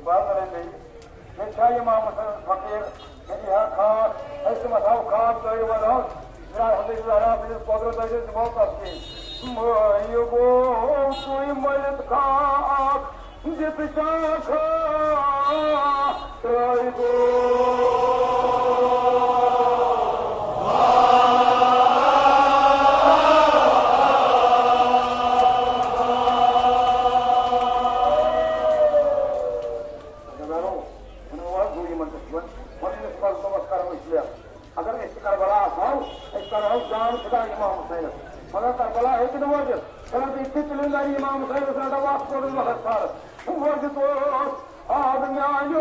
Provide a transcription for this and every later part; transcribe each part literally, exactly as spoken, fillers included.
بہٕ حظ وَنَے بیٚیہِ، ییٚتہِ چھا اِمام حسن فقیٖر، ییٚتہِ ہا خاص، أسۍ تہِ وَسہو خاص دٲیِو وَنہوس، جِناب حضرت زہرا سٕنٛدِس قۄدرت ٲسِس دِمو تسکیٖن۔ مٲیِو گوٚو سُے مٔلِتھ خاک، دِتہٕ چاکھا ترٛٲوِتھ۔ جنابو، وۄنۍ حظ گوٚو یِمن دُشمن، وۄنۍ أمِس مظلومس کرو أسۍ لیکھ۔ اگر أسۍ تہِ کربلا آسہو، أسۍ کرہو جان فدا امام حسینس۔ مگر کربلا ہیٚکہِ نہٕ وٲتِتھ۔ خبر تُہۍ تہِ تُلِو نرِ امام حسینس رٹو اکھ کوٚرُن وقت پارس۔ وٲتِتھ اوس آز میانیو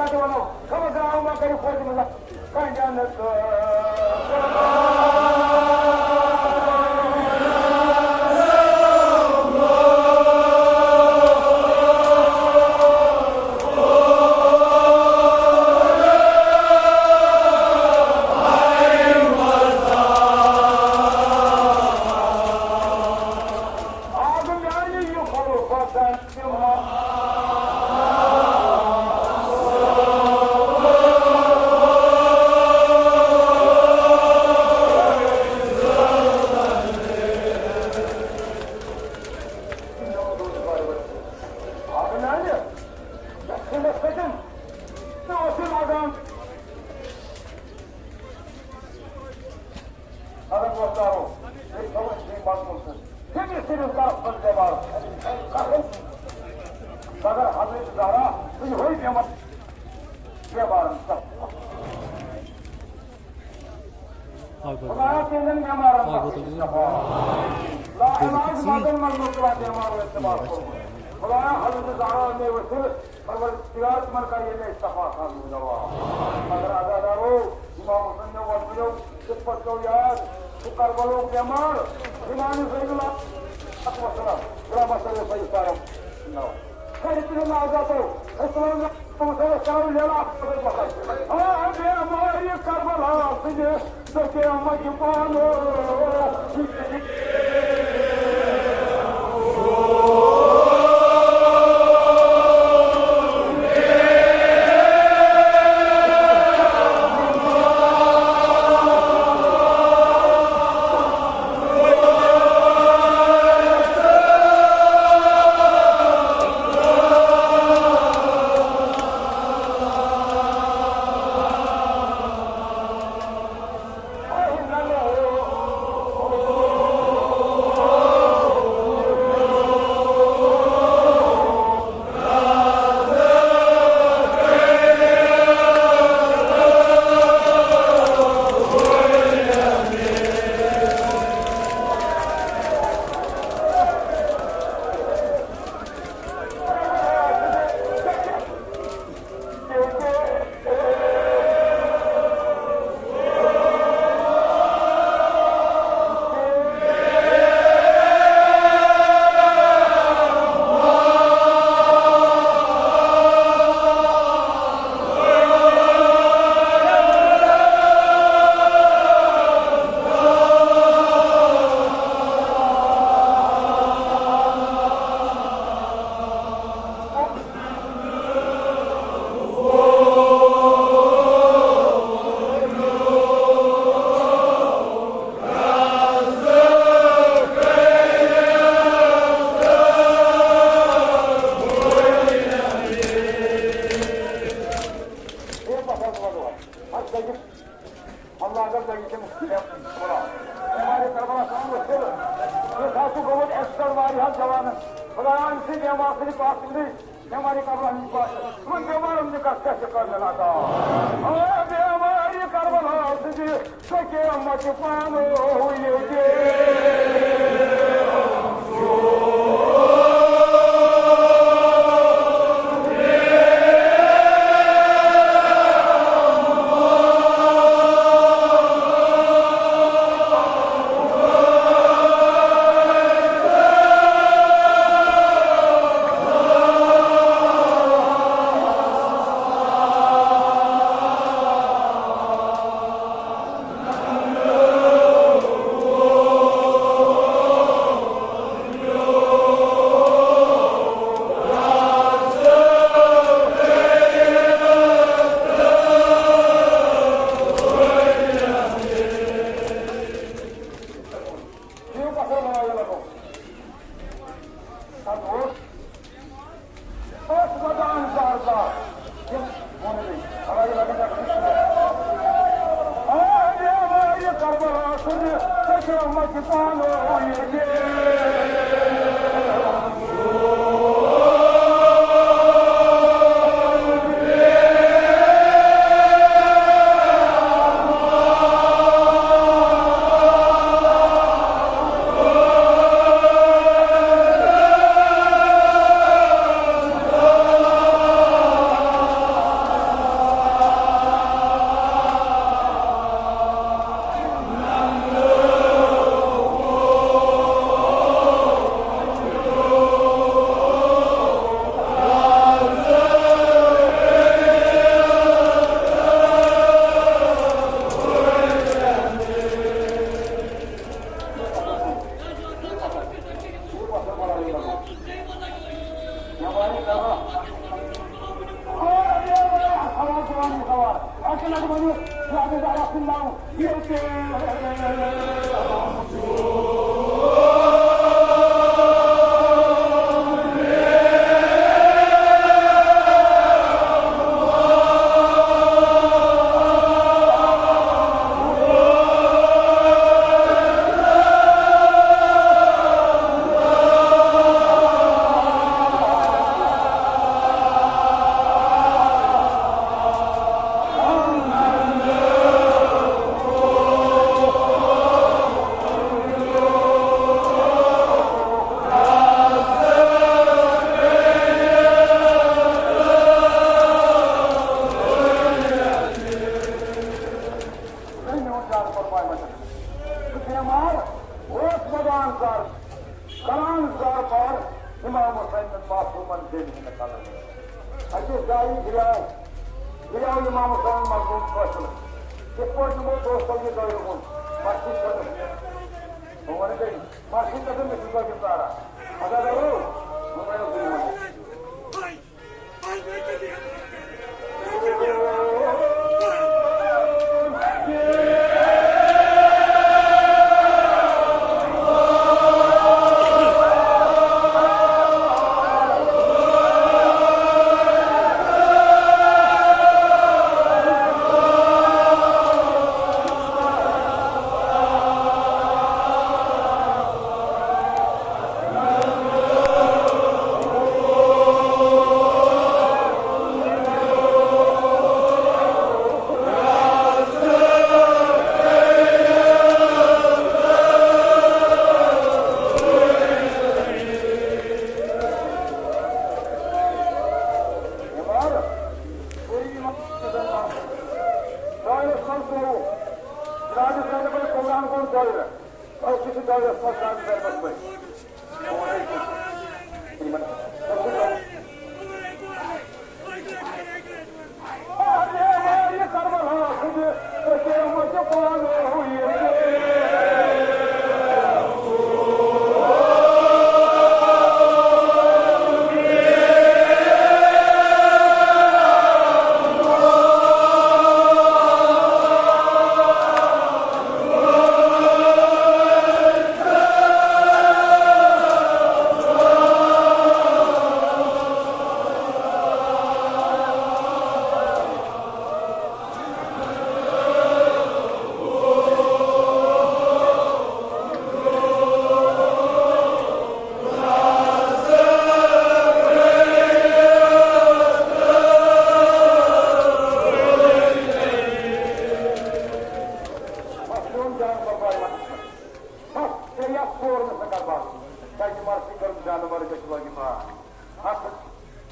ما تہِ وَنو، کم از کم وۄنۍ کٔرِو فوجہِ منٛز اکھ کانٛہہ جنت۔ آز میانہِ یہِ خلوص وطن تہِ ما اگر وۄتھدارو، بیٚیہِ تھاوو أسۍ بیٚیہِ مضموٗن سۭتۍ۔ صرف، صرف طرف منٛز بٮ۪مار۔ مگر حضرت زہرا، تُہۍ ہوے بٮ۪مار، بٮ۪مارن صف۔ خدایا، تِہنٛدٮ۪ن بٮ۪مارن صف۔ لا علاج مدن منٛز مُبتلا بٮ۪مار ٲسۍ تِم آسہٕ۔ خدایا، حضرت زہرا مےٚ ؤسِتھ پروردگار تِمن کر ییٚمہِ آیہِ صفا کرنُک جواب۔ مگر عزادارو، امام حسن مےٚ وۄتھ بنیو، کِتھ پٲٹھۍ پیوٚو یاد؟ سُہ کربلُک بٮ۪مار، امام حسین علیہ الصلوۃ والسلام، غلام حسن علیہ السلام۔ خیر تِم عزادو، أسۍ تُلو نہٕ تِم سٲری کرو لیلا۔ آ، بٮ۪مارِ کربلا سٕنٛدِ اللہ اگر زندگی چھِ مُشکِل۔ بیمارِ کربلا چھِ مُشکِل۔ یُس حظ چھُ گوٚمُت ایکسیڈنٹ واریاہَن جوانَن۔ خدایا، أمۍ سٕنٛدۍ بیمار سٕنٛدِ پاس سٕنٛدٕے بیمارِ کربلا ہٕنٛدِ پاس۔ تِمَن بیمارَن نِکاح کیٛاہ چھِ قٲبِل عطا؟ اے بیمارِ کربلا سٕنٛدِ، ژےٚ کیٛاہ مَچہِ پانہٕ ہوٗ ییٚتہِ؟ میون جان قربان۔ سُہ بیمار اوس وَدان زار، کران زار پار امام حسین معصومن دِل ہٕنٛدِ قدر۔ اَکہِ جایہِ گِریو، گِریو امام حسین مظلوم قٲتِل۔ یِتھ پٲٹھۍ یِمو دوستو یہِ دٲیِر ووٚن، مسجد پٮ۪ٹھ۔ بہٕ وَنہٕ تۄہہِ، مسجد پٮ۪ٹھ مےٚ چھُ تۄہہِ پرٛاران۔ اگر رَٹو، بہٕ وَنہٕ تۄہہِ۔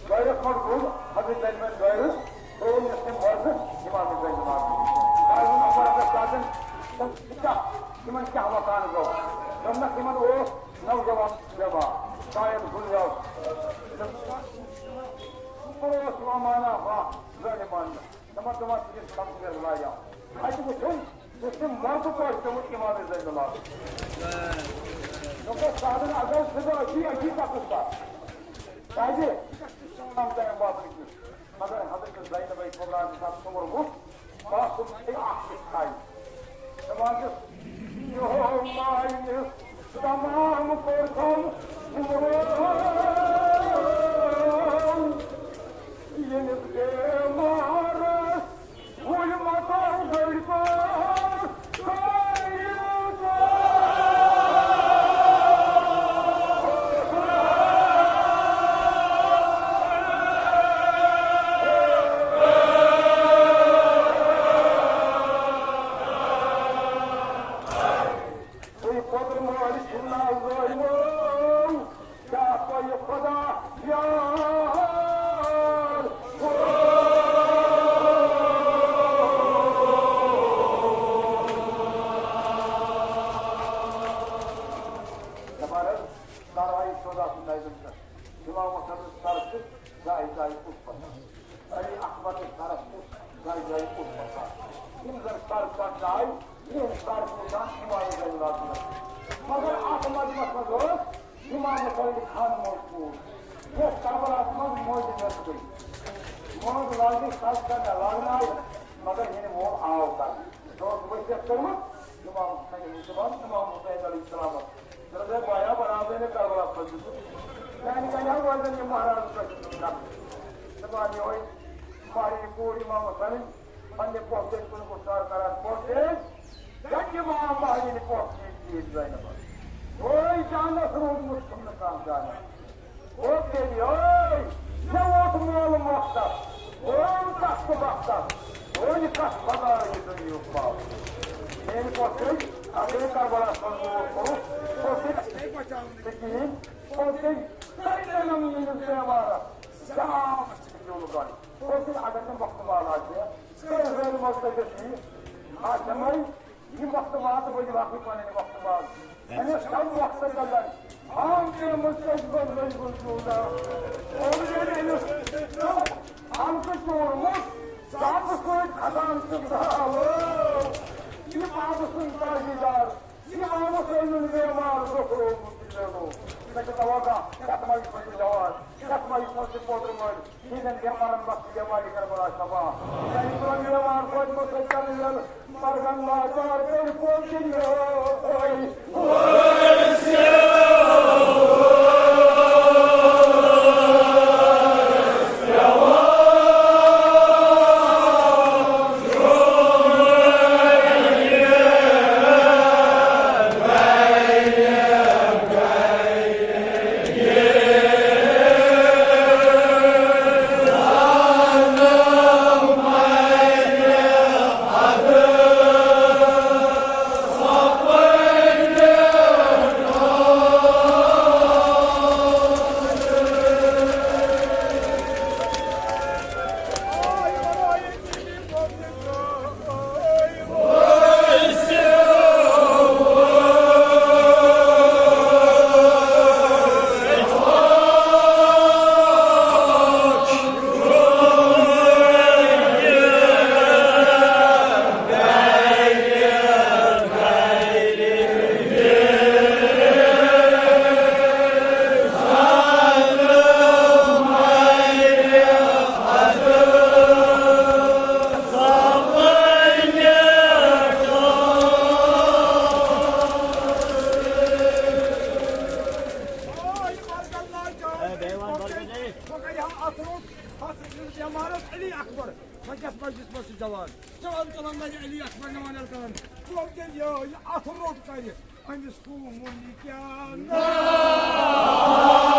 غٲرس منٛز گوٚو حضرت علی بن غٲرس، ترٛووُم یَتھ تٔمۍ غٲرس، امام زین العابدین۔ حضرت عمر رضی اللہ عنہ تِم کیٛاہ، تِمن کیٛاہ وقان گوٚو؟ دوٚپنکھ، یِمن اوس نوجوان جوان، شاید گُلزار۔ اوس یِوان مانا ہا ظٲلِمانہٕ۔ دَپان، دَپان، ژٕ چھُکھ سمجھنَس لایق۔ اَتہِ وٕچھُن، یُس تٔمۍ مردٕ پٲٹھۍ پیوٚمُت امام زین العابدین۔ دوٚپمَس، سادن اگر ژٕ بہٕ أتی، أتی پَکُس پَتھ۔ کیٛازِ؟ سلام دِنہٕ باپتھ کیُتھ۔ مگر حضرت زینبَے کُبرا چھِ تَتھ سُمبرمُت، باسُن چھُ اَکھ أکِس تھایہِ۔ دَپان چھُس، یِہو ماینہِ تمام کوٚر تھوٚو سُمبرو۔ ییٚمِس بیمارس وُلۍ مۄٹو گٔڑۍ پٲٹھۍ۔ تُہۍ پوٚتُر مٲلۍ چھِو نہ ظٲلمو، کیٛاہ پَیہِ خۄدا یار۔ دَپان حظ، کاروٲیی چھِ خۄدا سُنٛد نظم کران۔ امام حسن سر چھُ جایہِ جایہِ کُس پَتہ۔ علی اکبر سرس کُس جایہِ جایہِ کُس پَتہ۔ یِم زَن سر کَتھ جایہِ، یِم سر چھِ وٕچھان امام زین العابدین۔ مگر اَتھ مجمعس منٛز ٲس امام حسین خان موجود۔ یَتھ کربلاہَس منٛز موجود ٲس گٔے۔ موج لاجہِ سر کرنہٕ لاگناوُن، مگر ییٚلہِ وۄنۍ آو کرنہٕ۔ مےٚ اوس وصیت کٔرمٕژ امام حسین، امام حسین علیہ السلامس۔ مےٚ دوٚپ، "ہے بایا، بناو ژٕ مےٚ کربلاہس منٛز تہِ سُہ۔ میانہِ کنہِ ہا روزن یِم مہراز رٔٹِتھ کتھ۔" دپان یِہوے مہرِنۍ کوٗر امام حسن پننہِ پۄپھتٕرۍ کُن گُفتار کران، "پۄپھتٕرۍ، گنٛڈِ ما مہرِنۍ پۄپھ چیٖز چیٖز زینبس؟ وٲے جانس روٗدمُت چھُم نہٕ کانٛہہ جانس۔" او تیٚلہِ ٲے، مےٚ ووت مول مۄختس، ووٚن کتھ تہٕ مۄختس، وۄنۍ کتھ خۄدایہِ دُنیہُک پاو۔ میٲنۍ پۄپھتٕرۍ، اگرے کربلاہس منٛز لوٗکھ کوٚرُکھ، پۄپھتٕرۍ، تہٕ کِہیٖنۍ، پۄپھتٕرۍ، تۄہہِ ترٛٲونم میٲنِس دیوارس جام زیُن گنٛڈ۔ پۄپھتٕرۍ، اگر نہٕ مۄختہٕ مال آسہِ ہا، تۄہہِ زٲلۍ منٛز کٔرِتھ یہِ آ جمٲعی، یہِ وقتہٕ واتہٕ بٔلۍ واقعٕے پنٕنۍ وقتہٕ واتہٕ۔ أمِس کم وقتہٕ تَگن؟ عام کے منٛز کٔژ بَجہِ لٔج وُجوٗدہ؟ اور ییٚلہِ أمِس عرضہٕ چھُ اوٚنمُت، ژاپہٕ سۭتۍ کھسان چھُ زالہٕ۔ یہِ بابہٕ سُنٛد تٲجیٖدار، یہِ آمُت أنِن بیمار دۄکھ روومُت تہِ زینو۔ مےٚ چھُ توقع، یَتھ منٛز چھُ جوان، یَتھ منٛز چھُ پوتُر مٲلۍ۔ ییٚتٮ۪ن بیمارن بخش بیمارِ کربلا شفا۔ یعنی تِمن بیمار فاطمہ سۭتۍ کرنہٕ یِن، مرگن لاچار کٔرۍ پوتِن یٲرۍ۔ بیٚیہِ وَن برکت۔ وۄنۍ گٔے ہم اَتھ روٚٹ، اَتھ بیمارس علی اکبر، وۄنۍ کیٛاہ مجلس منٛز چھُ جوان؟ چلان چلان گژھِ علی اکبر نِوان ییٚلہِ کران، گوٚو تیٚلہِ یہِ، یہِ اَتھ روٚٹ کرِ، أمِس قومُن یہِ کیٛاہ ناو؟